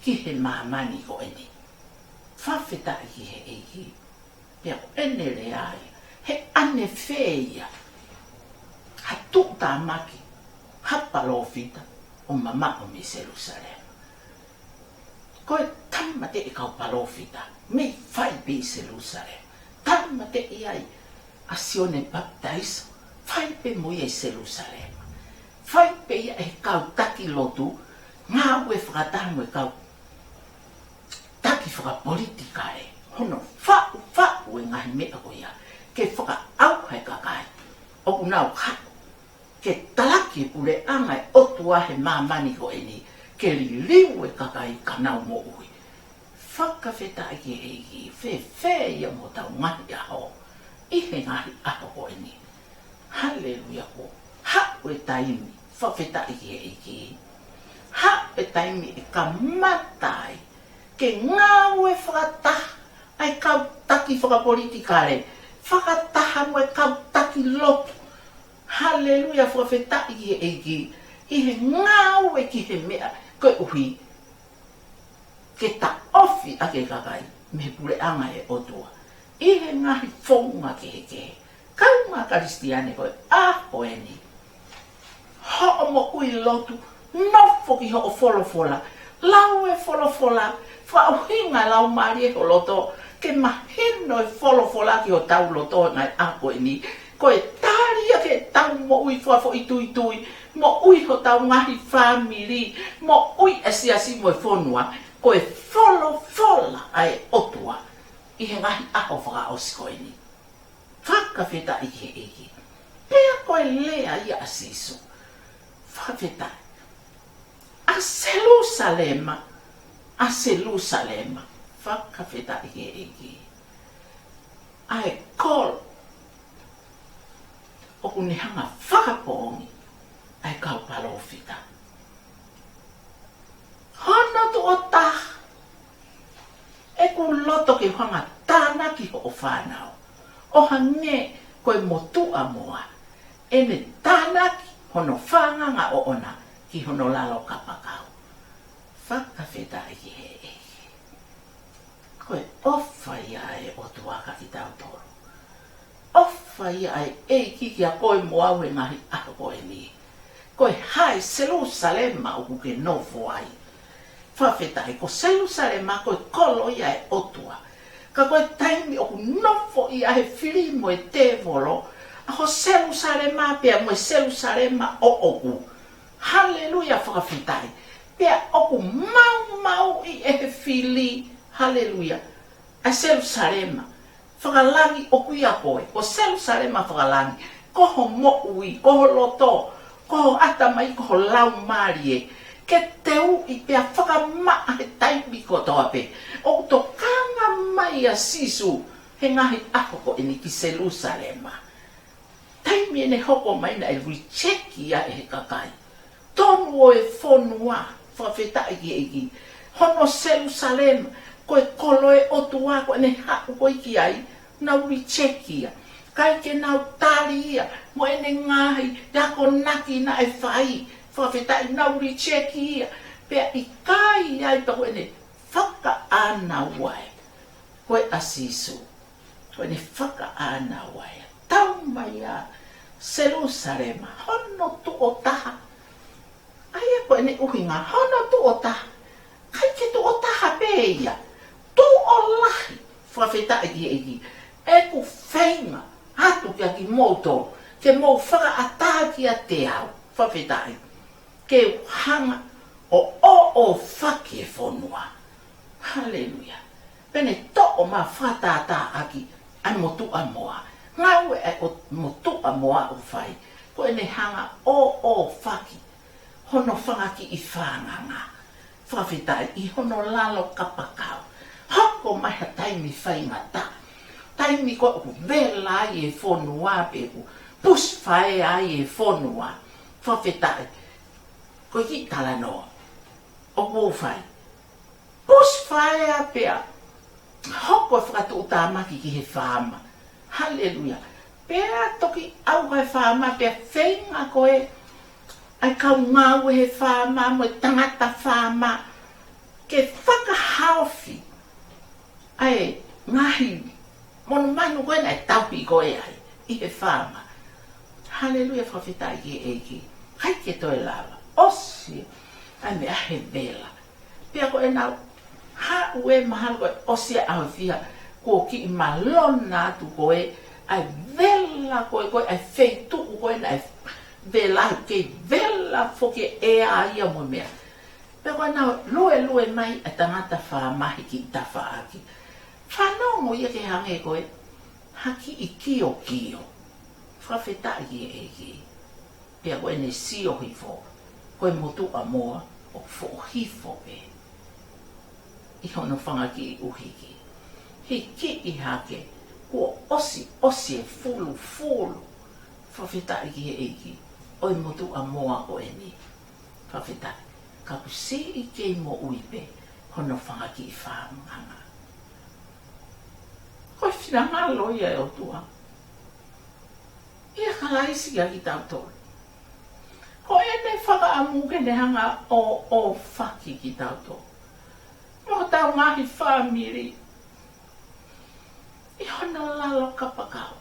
ki he māmani ko eni. Fakafetaʻi ki he ʻEiki. Pea ko ʻene lea ia, he ʻanefē ia ha tuʻutāmaki ha palōfita ʻo mamaʻo mei Selusalema? Ko e tāmateʻi e kau palōfita mei fai pē ʻi Selusalema. Tāmateʻi ai ʻa Sione Papitaiso, fai pē mo ia ʻi Selusalema. Fai pē ia ʻe he kau taki lotu, ngāue fakataha mo e kau taki fakapolitikale, hono faʻufaʻu e ngaahi meʻa ko ia ke fakaʻauha e kakai ʻoku nau haʻu ke talaki e puleʻanga ʻo e ʻOtua he māmani ko eni, ke liliu e kakai ka nau moʻui. Fakafetaʻi ki he ʻEiki, fēfē ia mo hotau ngaahi ʻaho ʻi he ngaahi ʻaho ko eni? Haleluia, kuo haʻu e taimi, fakafetaʻi ki he ʻEiki. Haʻu e taimi ʻe kamata ai ke ngāue fakataha ʻa e kau taki fakapolitikale, fakataha mo e kau taki lotu. Haleluia, fakafetaʻi ki he ʻEiki. ʻI he ngāue ki he meʻa, koeʻuhi ke taʻofi ʻaki e kakai mei he puleʻanga ʻo e ʻOtua ʻi he ngaahi founga kehekehe. Kāinga Kalisitiane, ko e ʻaho eni, hoʻo moʻui lotu, nofo ki hoʻo folofola, lau e folofola, fakaʻuhinga e Laumālie ho loto ke mahino e folofola ki hotau loto he ngaahi ʻaho ko eni. Ko e tali ia ki heʻetau moʻui fakafoʻituitui, moʻui hotau ngaahi fāmili, moʻui e siasi mo e fonua, ko e folofola ʻa e ʻOtua ʻi he ngaahi ʻaho fakaʻosi ko eni. Fakafetaʻi ki he ʻEiki. Pea ko e lea ia ʻa Sīsū. Fakafetaʻi. ʻA Selusalema, ʻa Selusalema. Fakafetaʻi ki he ʻEiki. ʻA e kolo ʻOku ne hanga fakapoongi ʻa e kau palōfita. Hono tuʻo taha, ʻeku loto ke u hanga tānaki hoʻo fānau, ʻo hangē ko e motuʻa moa ʻene tānaki hono fānganga ʻoʻona ki hono lalo kapakau. Fakafetaʻi ki he ʻEiki. Ko e ʻofa ia ʻa e ʻOtua kiate kitautolu. ʻOfa ia ʻa e ʻEiki kiate koe mo au he ngaahi ʻaho ko eni. Ko e hā e Selusalema ʻoku ke nofo ai? Fakafetaʻi, ko Selusalema ko e kolo ia ʻo e ʻOtua. Ka ko e taimi ʻoku nofo ai ʻa e fili mo e tēvolo, ʻa ho Selusalema pea mo e Selusalema ʻoʻoku. Haleluia, fakafetaʻi. Pea ʻoku maumauʻi ʻe he fili, haleluia, ʻa Selusalema fakalangi ʻoku ʻia koe. Ko Selusalema fakalangi, ko ho moʻui, ko ho loto, ko ho ʻatamai, ko ho laumālie, ke teuʻi pea fakamaʻa he taimi kotoa pē. ʻOku tokanga mai ʻa Sīsū he ngaahi ʻaho ko eni ki Selusalema. Taimi ʻene hoko mai naʻe reject ia ʻe he kakai. Tonu ʻo e fonua, fakafetaʻi ki he ʻEiki. Hono Selusalema, ko e kolo ʻo e ʻOtua ko ʻene haʻu ko ē ki ai, nau reject ia. ʻIkai ke nau tali ia mo ʻene ngaahi akonaki naʻe fai, fakafetaʻi, nau reject ia. Pea ʻikai ai pē ko ʻene fakaʻānaua ē ko ē ʻa Sīsū. Ko ʻene fakaʻānaua ia. Tau mai ʻa Selusalema, hono tuʻo taha. ʻA ia ko ʻene ʻuhinga, hono tuʻo taha. ʻIkai ke tuʻo taha pē ia. Tuʻo lahi, fakafetaʻi ki he ʻEiki. ʻEku feinga atu kiate kimoutolu, ke mou fakaʻatā kiate au, fakafetaʻi, ke u hanga ʻo ʻōʻōfaki e fonua. Haleluia. Pea ne toʻo mai fakatātāʻaki ʻa e motuʻa moa. Ngāue ʻa e ʻo-, motuʻa moa ʻoku fai, ko ʻene hanga ʻo ʻōʻōfaki hono fanga kiʻi fānganga, fakafetaʻi, ʻi hono lalo kapakau. Hoko mai ha taimi faingataʻa. Taimi ko ē ʻoku vela ai e fonua pe ʻoku bushfire ai e fonua. Fakafetaʻi. Ko e kiʻi talanoa ʻoku ou fai. Bushfire pea hoko e fakatuʻutāmaki ki he faama. Haleluia. Pea toki ʻauha e faama pea feinga ko ē ʻa e kau ngāue he faama mo e tangata faama ke fakahaofi ʻa e ngaahi monumanu ko ē naʻe tauhi ko ē ai ʻi he faama. Haleluia, fakafetaʻi ki he ʻEiki. ʻIkai ke toe lava. ʻOsi ʻa e meʻa he vela. Pea ko ʻenau haʻu ē mahalo ko e ʻosi ʻa e ʻafiha, kuo kiʻi malona atu ko ē ʻa e vela ko ē, ko ē ʻa e feituʻu ko ē naʻe vela ai, kei vela foki e ʻea ia mo e meʻa. Pea ko ʻenau luelue mai ʻa e tangata faama he kiʻi tafaʻaki. Fanongo ia ke hangē ko e ha kiʻi kiokio. Fakafetaʻi ki he ʻEiki. Pea ko ʻene sio hifo, ko e motuʻa moa ʻoku foʻohifo pē ʻi hono fanga kiʻi ʻuhiki. Hikiʻi hake, kuo ʻosi, ʻosi e fulufulu. Fakafetaʻi ki he ʻEiki, ʻo e motuʻa moa ko eni. Fakafetaʻi. Ka ʻoku siʻi kei moʻui pē hono fanga kiʻi fānganga. Ko e finangalo ia ʻo e ʻOtua ʻia Kalaisi kiate kitautolu. Ko ʻene fakaʻamu ke ne hanga ʻo ʻōʻōfaki kitautolu mo hotau ngaahi fāmili ʻi hono lalo kapakau.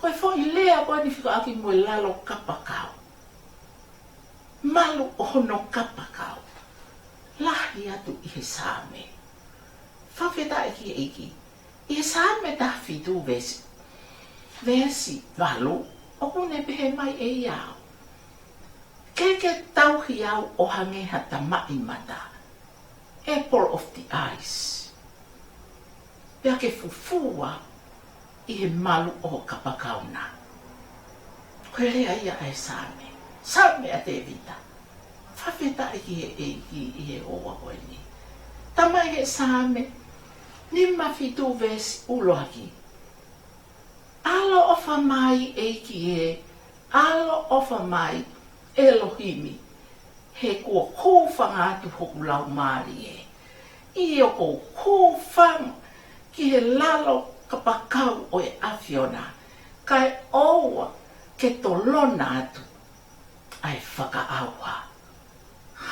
Ko e foʻi lea ko eni fekauʻaki mo e lalo kapakau. Malu ʻo hono kapakau. Lahi atu ʻi he Saame. Fakafetaʻi ki he ʻEiki. ʻI he Saame taha fitu veesi, veesi valu, ʻoku ne pehē mai ʻe ia au: Ke ke tauhi au ʻo hangē ha tamaʻimata, apple of the eyes, pea ke fufū au ʻi he malu ʻo ho kapakau na. Ko e lea ia ʻa e Saame. Saame ʻa Tēvita. Fakafetaʻi ki he ʻEiki ʻi he houa ko eni. Tau mai he Saame nima fitu veesi ʻuluaki. ʻAloʻofa mai ʻEiki ē, ʻaloʻofa mai ʻElohimi, he kuo hūfanga atu hoku laumālie. ʻIo, ʻoku ou hūfanga ki he lalo kapakau ʻo e ʻAfiona, kae ʻoua ke tolona atu ʻa e fakaʻauha.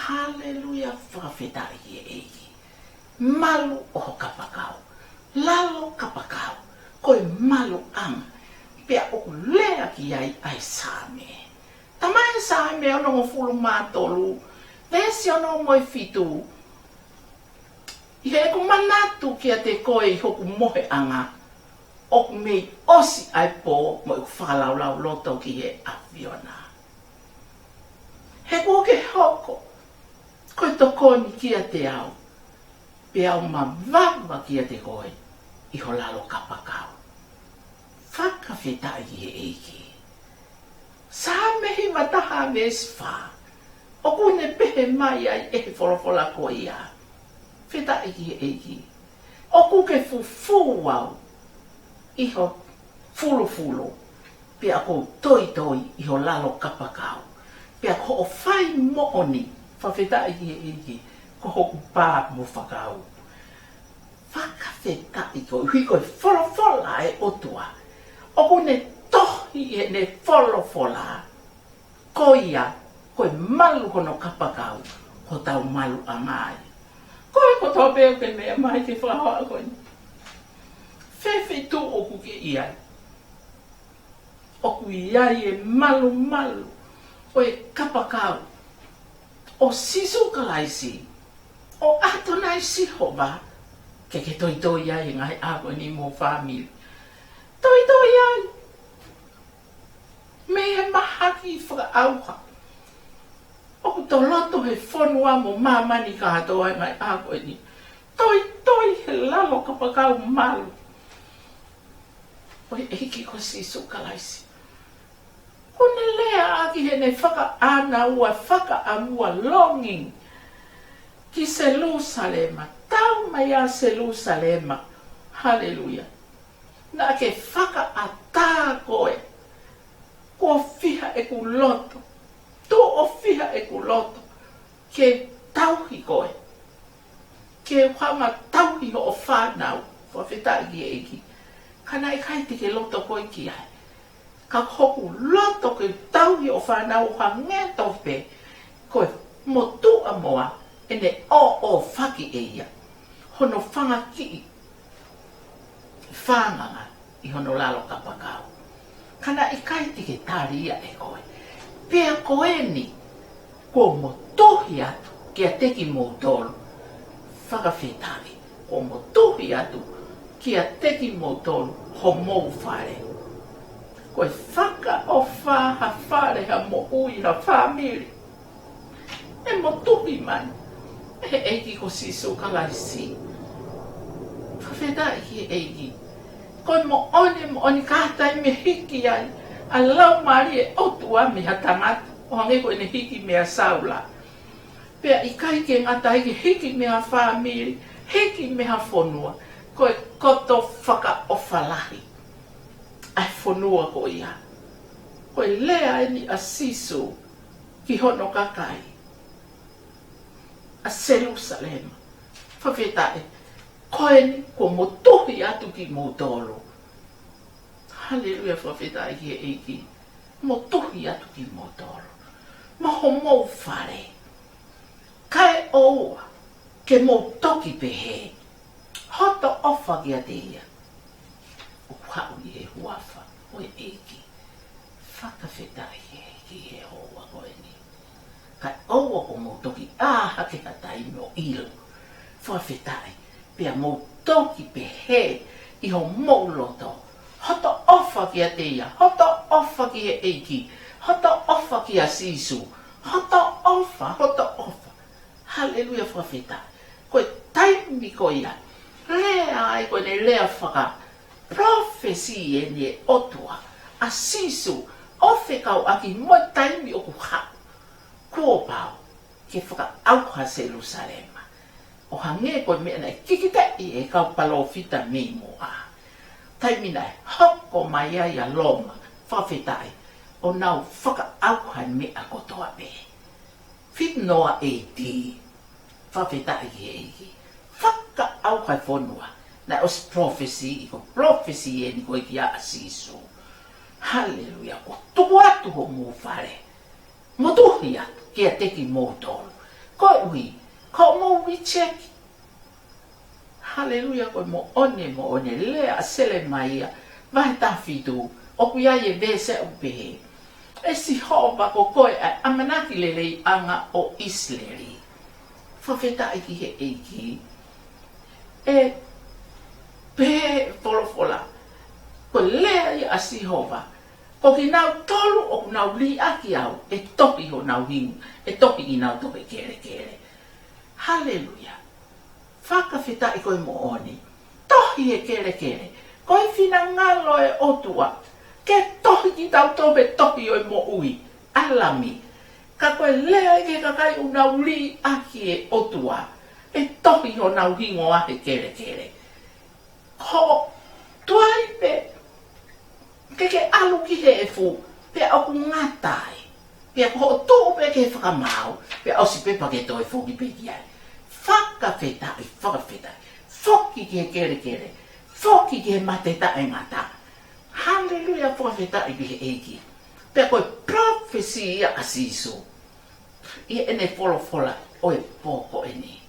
Haleluia, fakafetaʻi ki he ʻEiki. Malu ʻo ho kapakau. Lalo kapakau. Ko e maluʻanga. Pea ʻoku lea ki ai ʻa e Saame. Tama e Saame onongofulu mā tolu, veesi ono mo e fitu. ʻI heʻeku manatu kiate koe ʻi hoku moheʻanga, ʻoku mei ʻosi ʻa e pō mo ʻeku fakalaulauloto ki he ʻAfiona. He kuo ke hoko ko e tokoni kiate au, pea u mavava kiate koe ʻi ho lalo kapakau. Fakafetaʻi ki he ʻEiki. Saame hiva taha veesi fā. ʻOku ne pehē mai ai ʻe he folofola ko ia. Fetaʻi ki he ʻEiki. ʻOku ke fufū au ʻi ho fulufulu, pea ʻoku ou toitoi ʻi ho lalo kapakau. Pea ko hoʻo fai moʻoni, fakafetaʻi ki he ʻEiki, ko hoku pā mo fakaʻau. Fakafetaʻi koeʻuhi ko e folofola ʻa e ʻOtua. ʻOku ne tohi ʻi heʻene folofola. Ko ia, ko e malu hono kapakau, ko hotau maluʻanga ia. Ko e kotoa pē ʻoku ke meʻa mai ki he fakahoa ko eni. Fē feituʻu ʻoku ke ʻi ai. ʻOku ʻi ai e malumalu ʻo e kapakau ʻo Sīsū Kalaisi, ʻo ʻAtonai Sihova, ke ke toitoi ai he ngaahi ʻaho ko eni mo ho fāmili. Toitoi ai. Mei he mahaki fakaʻauha ʻoku toloto he fonua mo māmani kātoa he ngaahi ʻaho ko eni. Toitoi he lalo kapakau malu ʻo e ʻEiki ko Sīsū Kalaisi. Kuo ne lea ʻaki heʻene fakaʻānaua, fakaʻamua, longing ki Selūsalema, tau mai ʻa Selūsalema. Haleluia. Naʻa ke fakaʻatā koe. Kuo fiha ʻeku loto. Tuʻo fiha ʻeku loto ke tauhi koe. Ke u hanga tauhi hoʻo fānau, fakafetaʻi ki he ʻEiki. Ka naʻe ʻikai te ke loto koe ki ai. Ka ko hoku loto ke tauhi hoʻo fānau ʻo hangē tofu pē ko e motuʻa moa ʻene ʻōʻōfaki ʻe ia hono fanga kiʻi fānganga ʻi hono lalo kapakau. Ka naʻe ʻikai te ke tali ia ʻe koe. Pea ko eni, kuo motuhi atu kiate kimoutolu. Fakafetaʻi, kuo motuhi atu kiate kimoutolu homou fale. Ko e fakaʻofa ha fale, ha moʻui, ha fāmili. ʻE motuhi mai ʻe he ʻEiki ko Sīsū Kalaisi. Fakafetaʻi ki he ʻEiki. Ko e moʻoni, moʻoni kātaki ʻe hiki ai ʻa e Laumālie ʻo e ʻOtua mei ha tangata, ʻo hangē ko ʻene hiki meia Saula. Pea ʻikai ke ngata ai, ke hiki mei ha fāmili, hiki mei ha fonua. Ko e koto fakaʻofa lahi ʻa e fonua ko ia. Ko e lea eni ʻa Sīsū ki hono kakai ʻa Selūsalema. Fakafetaʻi, ko eni kuo motuhi atu kimoutolu. Haleluia, fakafetaʻi ki he ʻEiki. Motuhi atu kimoutolu mo homou fale. Kae ʻoua ke mou toki pehē, hoto ʻofa kiate ia ʻoku haʻu ʻi he huafa ʻo e ʻEiki. Fakafetaʻi ki he ʻEiki he houa ko eni. Kae ʻoua kuo mou toki ʻā hake ha taimi ʻo ʻilo. Fakafetaʻi, pea mou toki pehē ʻi homou loto, hoto ʻofa kiate ia, hoto ʻofa ki he ʻEiki, hoto ʻofa kia Sīsū, hoto ʻofa, hoto ʻofa. Haleluia, fakafetaʻi. Ko e taimi ko ia, lea ai ko ʻene lea fakapalōfesi eni ʻa e ʻOtua, ʻa Sīsū, ʻo fekauʻaki mo e taimi ʻoku haʻu. Kuo pau ke fakaʻauha Selūsalema, ʻo hangē ko e meʻa naʻe kikiteʻi ʻe he kau palōfita mei muʻa. taimi naʻe hoko mai ai ʻa Loma, fakafetaʻi, ʻo nau fakaʻauha e meʻa kotoa pē. Fifty-one A D, fakafetaʻi ki he ʻEiki. Fakaʻauha e fonua. Naʻe ʻosi prophecy, ko e prophecy eni ko e kia ʻa Sīsū. Haleluia. Ko e tuku atu homou fale, motuhi atu kiate kimoutolu. Koeʻuhi ko hoʻomou reject. Haleluia, ko e moʻoni, moʻoni e lea ʻa Selemaia, vahe taha fitu, ʻoku ʻi ai e veesi ʻoku pehē: ʻE Sihova, ko koe ʻa e ʻamanaki leleiʻanga ʻo ʻIsileli. Fakafetaʻi ki he ʻEiki. ʻE pehē e folofola, ko e lea ia ʻa Sihova, ko kinautolu ʻoku nau liʻaki au, ʻe tohi honau hingo, ʻe tohi kinautolu he kelekele. Haleluia. Fakafetaʻi, ko e moʻoni. Tohi he kelekele. Ko e finangalo e ʻOtua ke tohi kitautolu he tohi ʻo e moʻui ʻa e Lami. Ka ko e lea ia ki he kakai ʻoku nau liʻaki e ʻOtua, ʻe tohi honau hingoa he kelekele. Ko e tuai pē ke ke ʻalu ki he efu, pea ʻoku ngata ai. Pea ko hoʻo tuʻu pē ki he fakamaau, pea ʻosi pē pea ke toe foki pē ki ai. Fakafetaʻi, fakafetaʻi. Foki ki he kelekele, foki ki he mate taʻengata. Haleluia, fakafetaʻi ki he ʻEiki. Pea ko e prophecy ia ʻa Sīsū ʻi heʻene folofola ʻo e pō ko eni.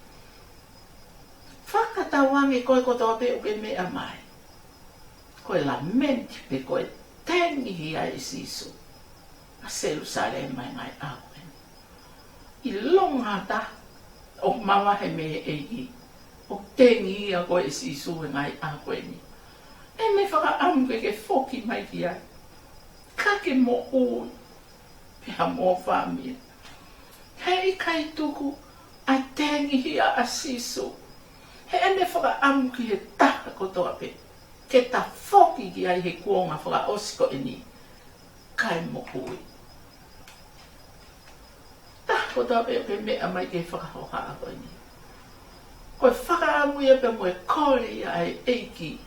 Fakatauange koe kotoa pē ʻoku ke meʻa mai, ko e lamenti pē ko e tengihia ʻe Sīsū ʻa Selusalema he ngaahi ʻaho ko eni. ʻIlonga ha taha ʻoku mavahe mei he ʻEiki, ʻoku tengihia koe ʻe Sīsū he ngaahi ʻaho ko eni. ʻEne fakaʻamu ke ke foki mai ki ai, ka ke moʻui, pea mo ho fāmili. Heʻikai tuku ʻa e tengihia ʻa Sīsū heʻene fakaʻamu ki he taha kotoa pē ke ta foki ki ai he kuonga fakaʻosi ko eni kae moʻui. Taha kotoa pē ʻoku ke meʻa mai ki he fakahohaʻa ko eni, ko e fakaʻamu ia pea mo e kole ia ʻa e ʻEiki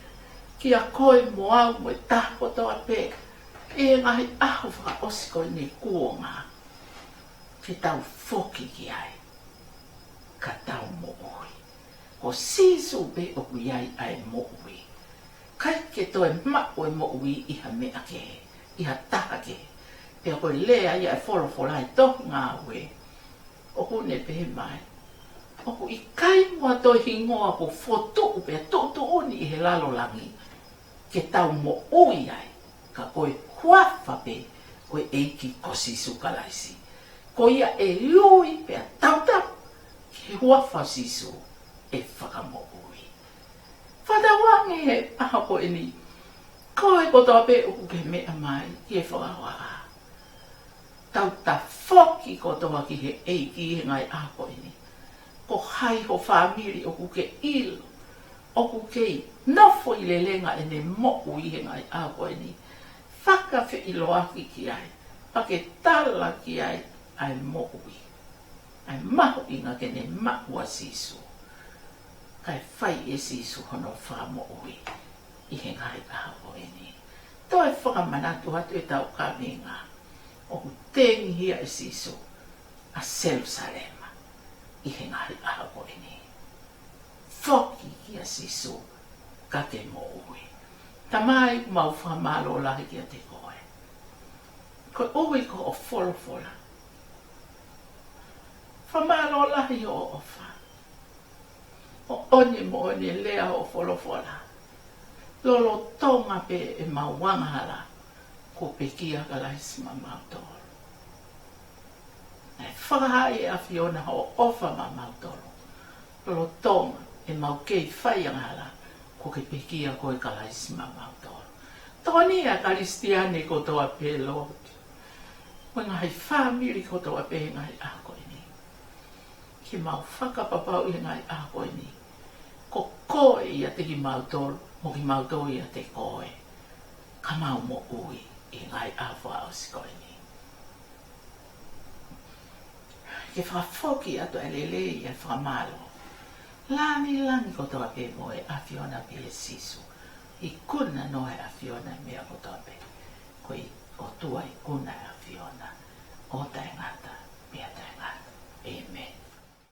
kia koe mo au mo e taha kotoa pē ʻi he ngaahi ʻaho fakaʻosi ko eni kuonga, ke tau foki ki ai ka tau moʻui. Ko Sīsū pē ʻoku ʻi ai ʻa e moʻui. ʻIkai ke toe maʻu e moʻui ʻi ha meʻa kehe, ʻi ha taha kehe. Pea ko e lea ia ʻa e folofola ʻi he tohi Ngāue, ʻoku ne pehē mai, ʻoku ʻikai mo ha toe hingoa kuo fokotuʻu pea tuʻutuʻuni ʻi he lalo langi ke tau moʻui ai, ka ko e huafa pē ʻo e ʻEiki ko Sīsū Kalaisi. Ko ia ʻe ui pea tautau ki he huafa ʻo Sīsū ʻe fakamoʻui. Fakatauange he ʻaho ko eni, ko e kotoa pē ʻoku ke meʻa mai ki he fakahohaʻa, tau tafoki kotoa ki he ʻEiki he ngaahi ʻaho ko eni. Ko hai ho fāmili ʻoku ke ʻilo ʻoku kei nofo ʻi lelenga ʻene moʻui he ngaahi ʻaho ko eni, fakafeʻiloaki ki ai, pea ke tala ki ai ʻa e moʻui, ʻa e mahuʻinga ke ne maʻu ʻa Sīsū, kae fai ʻe Sīsū hono fakamoʻui ʻi he ngaahi ʻaho ko eni. Toe fakamanatu atu ʻetau kaveinga, ʻoku tengihia ʻe Sīsū ʻa Selusalema ʻi he ngaahi ʻaho ko eni. Foki kia Sīsū ka ke moʻui. Tamai, mau fakamālō lahi kiate koe koeʻuhi ko hoʻo folofola. Fakamālō lahi hoʻo ʻofa. Moʻoni, moʻoni e lea hoʻo folofola. Lolotonga pē ʻemau angahala, kuo pekia ʻa Kalaisi maʻamautolu. Naʻe fakahā ʻe he ʻAfiona hoʻo ʻofa maʻamautolu. Lolotonga ʻemau kei fai angahala, kuo ke pekia koe ʻe Kalaisi maʻamautolu. Tokoni ʻa e Kalisitiane kotoa pē, Lord, mo e ngaahi fāmili kotoa pē he ngaahi ʻaho ko eni, ke mau fakapapauʻi he ngaahi ʻaho ko eni, ko koe ʻiate kimautolu, mo kimautolu ʻiate koe, ka mau moʻui ʻi he ngaahi ʻaho fakaʻosi ko eni. Ke fakafoki atu ʻa e lelei, ʻa e fakamālō, langilangi kotoa pē mo e ʻAfiona pē ʻe Sīsū, Ikuna noa ʻe he ʻAfiona e meʻa kotoa pē. Ko e ʻOtua ikuna ʻe he ʻAfiona ʻo taʻengata.